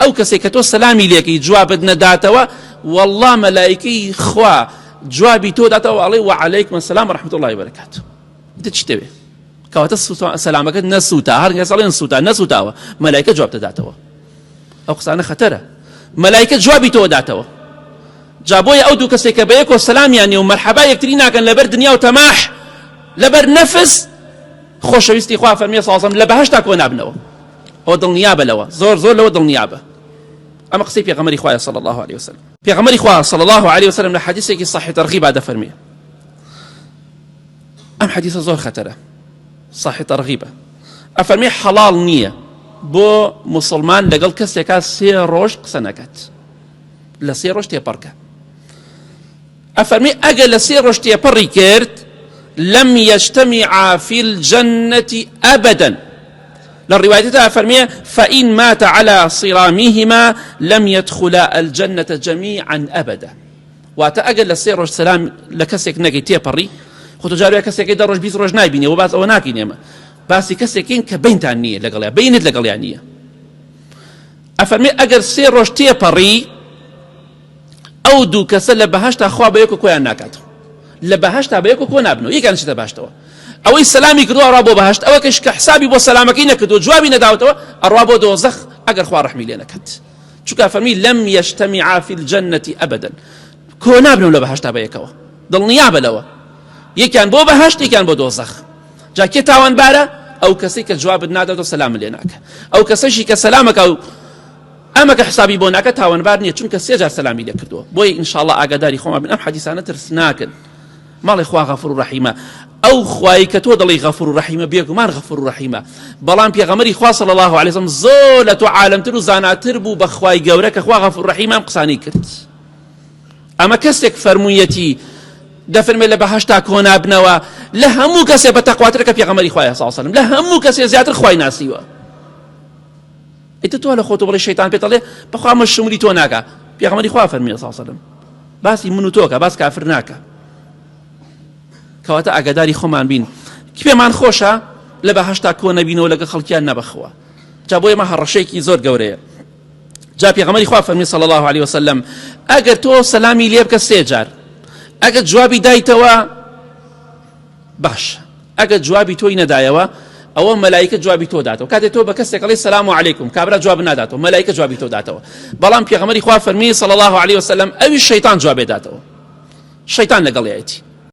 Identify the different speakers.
Speaker 1: ئەو کەسێک کە تۆ سەلامی لێکەی جوابت نەداتەوە والله مەلایکەی خوا جوابی تۆ داتەوە ئەڵێ وعلیکم السلام ورحمة الله وبرکاته. ئیتر چی دەوێ؟ کەواتە سەلامەکەت نەسووتا، هەر کەس ئەڵێن سووتا، نەسووتاوە، مەلایکە جواب دەداتەوە. ئەو قسانە خەتەرە. مەلایکە جوابی تۆ داتەوە. جا بۆیە ئەو دوو کەسێک کە بەیەکەوە سەلامیان نیە و مەرحەبا یەکتری ناکەن لەبەر دنیا و تەماح، لەبەر نەفس، خۆشەویستی خوا فەرمیە صلی الله لە بەهەشتا کۆ نابنەوە. ئەوە دڵنیابە لەوە، زۆر زۆر لەوە دڵنیابە. ئەمە قسەی پێغەمبەری خوایە صلی الله علیه وسلم. پێغەمبەری خوا صلی الله علیه وسلم لە حەدیثێکی صحیح تەرغیبا دەفەرمێ ئەم حەدیثە زۆر خەتەرە صحیح تەرغیبە ئەفەرمێ حەڵاڵ نییە بۆ مسلمان لەگەڵ کەسێکا سێ ڕۆژ قسە نەکات لە سێ ڕۆژ تێپەڕکە ئەفەرمی ئەگەر لە سێ ڕۆژ تێپەڕی کرد لم يجتمع في الجنة أبدا لە ڕیوایەتدا فەرمیە فإن مات على صرامهما لم يدخلا الجنة جميعا أبدا. واتە ئەگەر لە سێ ڕۆژ سەلام لە کەسێک نەکەی تێپەڕی خۆ تۆ جارێ کەسێکی دە ڕۆژ 20 ڕۆژ نایبینی و باس ئەوە ناکەین ئێمە باسی کەسێکین کە بینتان نییە لەگەڵیا بینت لەگەڵیان نییە ئەفەرمێ ئەگەر سێ ڕۆژ تێپەڕی ئەو دوو کەسە لە بەهشتا خوا بە یەک کۆیان ناکاتەوە لە بەهشتا بە یەک کۆ نابنەوە یەکیان چێتە باشتەوە ئەوەی سەلامی کردووە ئەڕا بۆ بەهشت ئەوە کەش کە حسابی بۆ سەلامەکەی نەکردووە جوابی نەداوتەوە ئەڕوا بۆ دۆزەخ ئەگەر خوا ڕەحمی لێ نەکات چونکە فەرمی لم یجتمعا فی الجنة ابدا کۆ نابنەوە لە بەهشتا بە یەکەوە دڵنیابە لەوە یەکیان بۆ بەهشت یەکیان بۆ دۆزەخ جا کێ تاوانبارە ئەو کەسەی کە جوابت نادات و سەلام لێ ناکە ئەو کەسەشی کە سەلامەکە و ئەمە کە حسابی بۆ ناکە تاوانبار نییە چونکە سێ جار سەلامی لێ کردووە بۆیە ئینشاءاللە ئاگاداری خۆمان بن ئەم حەدیسانە ترسناکن ماڵی خوا غەفور و ڕەحیمە ئەو خوای کە تۆ دەڵێی غەفور و ڕەحیمە بێگومان غەفور و ڕەحیمە بەڵام پێغەمبەری خوا صلی الله علیه وسلم زۆر لە تۆ عالمتر و زاناتر بوو بە خوای گەورە کە خوا غەفور ڕەحیمە ئەم قسانەی کرد ئەمە کەسێک فەرموویەتی دەفەرمێ لە بەهەشتا کۆنابنەوە لە هەموو کەسێ بە تەقواترە کە پێغەمبەری خوایە صلی الله علیه وسلم لە هەموو کەسێ زیاتر خوای ناسیوە ئیتر تۆ لە خۆتۆ بڵێ شەیتان پێت ئەڵێ بەخوا مە شمولی تۆ ناکا پێغەمبەری خوا فەرمی صلی الله علیه وسلم باسی من و تۆکە باس کافر ناکە کەواتە ئاگاداری خۆمان بین پێمان خۆشە لە بەهشتا کۆ نەبینەوە لەگە خەڵکیان نەبەخوا جا بۆ ئێمە هەڕەشەیەکی زۆر گەورەیە جا پێغەمبەری خوا فەرمی صلی الله علیه وسلم ئەگەر تۆ سەلامی لێ بکە سێ جار ئەگەر جوابی دایتەوە باش ئەگەر جوابی تۆی نەدایەوە ئەوە مەلایکە جوابی تۆ داتەوە کاتێ تۆ بە کەسێک ئەڵێی سلام علیکم کابرا جواب ناداتەوە مەلایکە جوابی تۆ داتەوە بەڵام پێغەمبەری خوا فەرمی صلی الله علیه وسلم ئەوی شەیطان جوابێ داتەوە شەیطان لەگەڵیەتی.